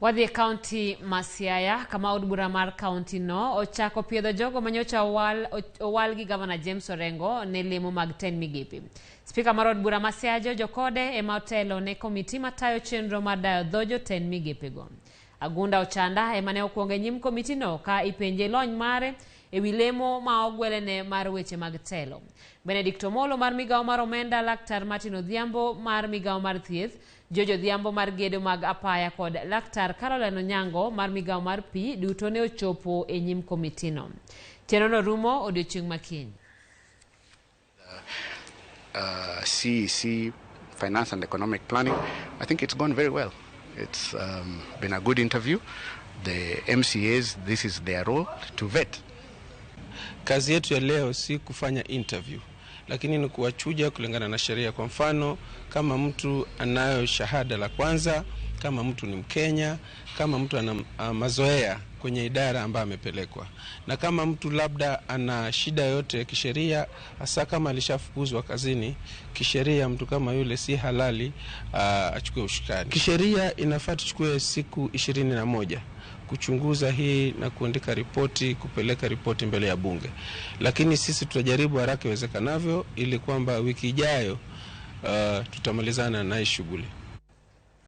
Wadhi e kaunti ma Siaya kama od bura mar kaunti no ochako piedho jogo manyocha owal gi gavana James Orengo ne lemo mag tend migepe. Spika mar od bura ma Siaya George Okode ema otelo ne komiti matayo chenro mar dayo dho jotend migepego. Agunda Ochanda ema ne okwongo e nyim komitino ka ipenje lony mare ewi lemo ma ogwelene mar weche mag telo. Benedict Omolo mar migawo mar omenda, Laktar Martin Odhiambo mar migawo mar thieth, George Odhiambo mar gedo mag apaya kod Laktar Caroline Onyango mar migawo mar pi duto ne ochopo e nyim komitino. Chenrono rumo odiochieng' ma kiny. CEC, Finance and Economic Planning. I think it's gone very well. It's been a good interview. The MCAs, this is their role to vet. Kazi yetu ya leo si kufanya interview, lakini ni kuwachuja kulingana na sheria. Kwa mfano, kama mtu anayo shahada la kwanza, kama mtu ni Mkenya, kama mtu ana mazoea kwenye idara ambayo amepelekwa, na kama mtu labda ana shida yote ya kisheria, hasa kama alishafukuzwa kazini kisheria, mtu kama yule si halali achukue ushukani. Kisheria inafaa tuchukue siku 21 kuchunguza hii na kuandika ripoti, kupeleka ripoti mbele ya bunge, lakini sisi tutajaribu haraka iwezekanavyo ili kwamba wiki ijayo tutamalizana na hii shughuli.